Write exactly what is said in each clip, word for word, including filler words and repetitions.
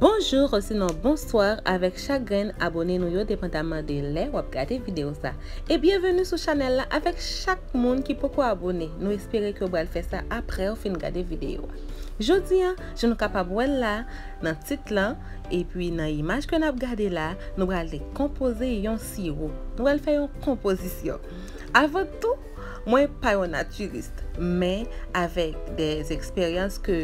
Bonjou, osinon bonswa avèk chak grenn abone nou yo, depandaman de lè w ap gade videyo sa. E byenveni sou chanèl la avèk chak moun ki poko abone. Nou espere ke w pral fè sa apre w fin gade videyo a. Jodi a, jan nou kapab wè l la nan tit lan, epi nan imaj ke n ap gade la, nou pral konpoze yon siwo. Nou pral fè yon konpozisyon. Avan tou, mwen pa yon natiris, men avèk de eksperyans ke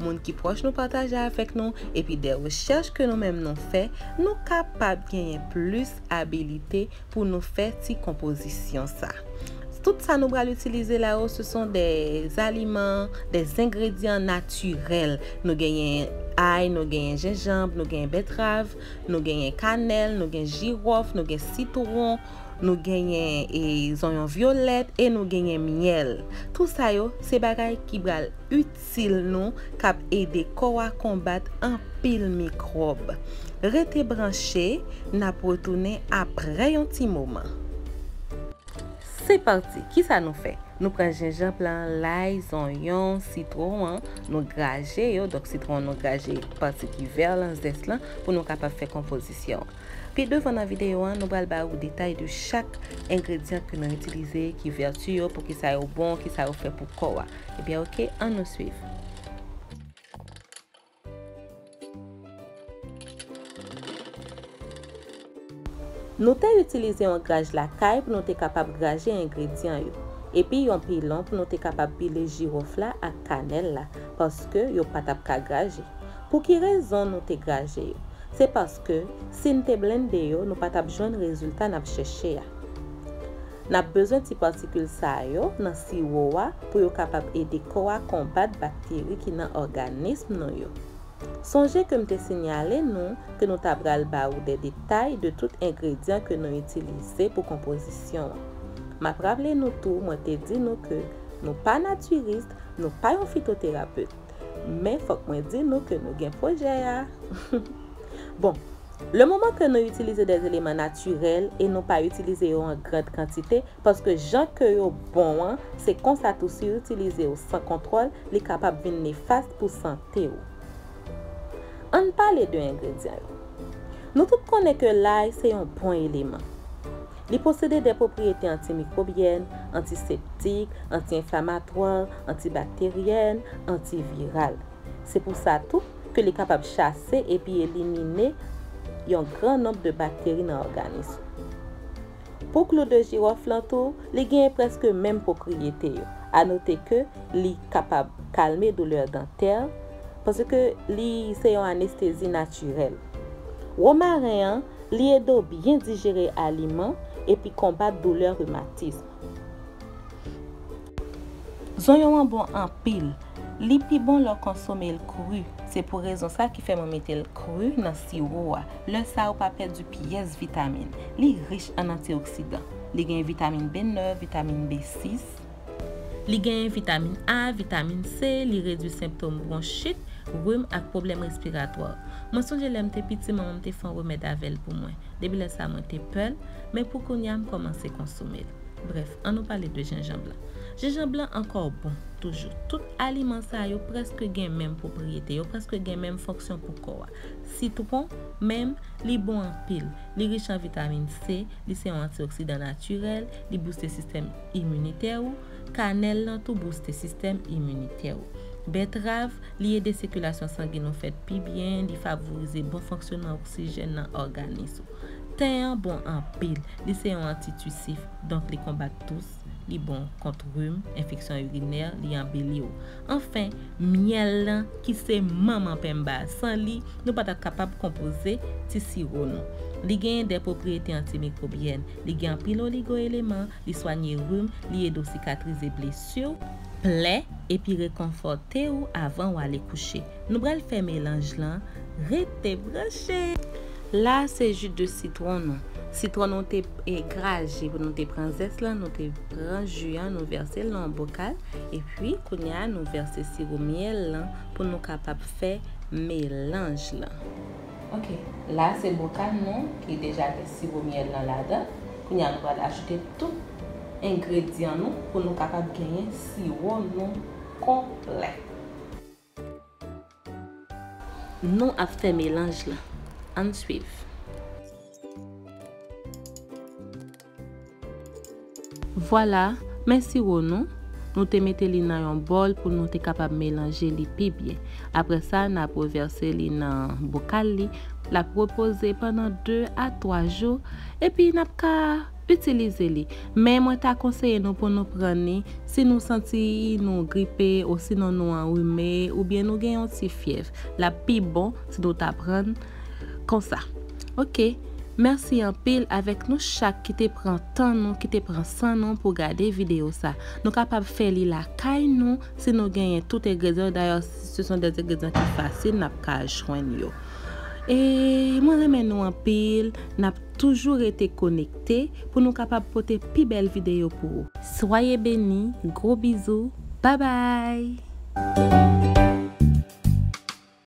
moun ki pwòch nou pataje avèk nou, epi de rechèch ke nou menm nou fè, nou kapab genyen plis abilite pou nou fè ti konpozisyon sa. Tout sa nou pral itilize la yo, ce sont des aliments, des ingrédients naturels. Nou genyen ay, nou genyen jenjanm, nou genyen betrav, nou genyen kanèl, nou gen jiwòf, nou gen sitwon, nou genyen, e, zonyon vyolèt e nou genyen myèl. Tout sa yo, se bagay ki pral itil nou, k ap ede kò a konbat anpil mikwòb. Rete branche, n ap retounen apre yon ti moman. Se pati, kisa nou fè? Nou pran jenjanm lan, lay, zonyon, sitwon an, nou graje yo. Donk, sitwon an, nou graje pati ki vè lan, zès lan, pou nou kapab fè konpozisyon an. Pi devan nan videyo an, nou pral ba ou detay de chak engredyan ke nou itilize, ki vèti yo, poukisa yo bon, kisa yo fè pou kò a. Ebyen, oke, ann nou swiv. Nou te itilize yon graj lakay pou nou te kapab graje engredyan yo, epi yon pilon pou nou te kapab pile jiwòf la ak kanèl la, paske yo pa t ap ka graje. Pou ki rezon nou te graje yo? Se paske, si n te blende yo, nou pa t ap jwenn rezilta n ap chèche a. N ap bezwen ti patikil sa yo nan siwo a pou yo kapab ede kò a konbat bakteri ki nan òganis nou yo. Sonje ke m te sinyale nou ke nou ta pral ba ou de detay de tout engredyan ke nou itilize pou konpozisyon an. M ap raple nou tou, mwen te di nou ke nou pa natiris, nou pa yon fitoterapet. Men fòk mwen di nou ke nou gen pwojè a. Bon, le moman ke nou itilize de eleman natirèl e nou pa itilize yo an grand kantite, paske jan ke yo bon an, se konsa tou si w itilize yo san kontwòl, li kapab vin nefas pou sante w. Ann pale de engredyan yo. Nou tout konnen ke lay se yon bon eleman. Li posede de pwopriyete antimikwobyèn, antiseptik, anti-enflamatwa, antibakteryèn, antiviral. Se pou sa tou ke li kapab chase epi elimine yon gran nonb de bakteri nan òganis ou. Pou klou de jiwòf lan tou, li genyen prèske menm pwopriyete yo. A note ke li kapab kalme doulè dantè, paske li se yon anestezi natirèl. Womaren an, li ede w byen dijere aliman epi konbat doulè rimatis. Zonyon an bon anpil. Li pi bon lè w konsome l kri. Se pou rezon sa ki fè mwen mete l kri nan siwo a. Lè sa a, ou pa pèdi pyès vitamin. Li rich an antioksidan. Li gen vitamin B nèf, vitamin B sis. Li genyen vitamin A, vitamin C, li redui senptòm bwonchit, rim ak pwoblèm respiratwa. Mwen sonje lè m te piti, manman m te fè yon remèd avè l pou mwen. Depi lè sa a, mwen te pè l, men pou kounye a, m kòmanse konsome l. Brèf, ann nou pale de jenjanm lan. Jenjanm lan ankò bon, toujou. Tout aliman sa yo prèske gen menm pwopriyete, yo prèske gen menm fonksyon pou kò a. Sitwon, menm, li bon anpil. Li rich an vitamin C, li se yon antioksidan natirèl, li bouste sistèm iminitè ou. Kanèl lan tou bouste sistèm iminitè ou. Betrav, li ede sikilasyon sangen nou fèt pi byen, li favorize bon fonksyonman oksijèn nan òganis ou. Ten an bon anpil, li se yon antitisif, donk li konbat tous, li bon kont rim, enfeksyon irinè, li anbeli ou. Anfen, myèl lan, ki se manman penba, san li, nou pa t ap kapab konpoze ti siwo nou. Li genyen de pwopriyete antimikwobyèn, li gen anpil oligoeleman, li swanye rim, li ede w sikatrize blesi, plè, epi rekonfòte ou avan w ale kouche. Nou pral fè melanj lan, rete branche! La, se ji de sitwon nou. Sitwon nou te, e, graje pou nou te pran zès lan, nou te pran ji an, nou vèse l nan yon bokal, epi kounye a, nou vèse siwo myèl lan pou nou kapab fè melanj lan. Ok, la se bokal nou ki deja gen siwo myèl lan ladan. Kounye a, nou pral ajoute tout engredyan nou pou nou kapab genyen siwo nou konplè. Nou ap fè melanj lan. Ann swiv. Vwala, men siwo nou. Nou te mete li nan yon bòl pou nou te kapab melanje li pi byen. Apre sa, n ap revèse li nan bokal li. L ap repoze pandan de a twa jou, epi n ap ka itilize li. Men mwen ta konseye nou pou nou pran li si nou santi nou gripe, osinon nou anrime, oubyen nou gen yon ti fyèv. L ap pi bon si nou ta pran konsa. Ok, mèsi anpil avèk nou chak ki te pran tan nou, ki te pran san nou pou gade videyo sa. Nou kapab fè li lakay nou si nou genyen tout engredyan. Dayè, se son de engredyan ki fasil, n ap ka jwenn yo. E mwen renmen nou anpil, n ap toujou rete konekte pou nou kapab pote pi bèl videyo pou ou. Soyez bénis, gwo bizou, babay!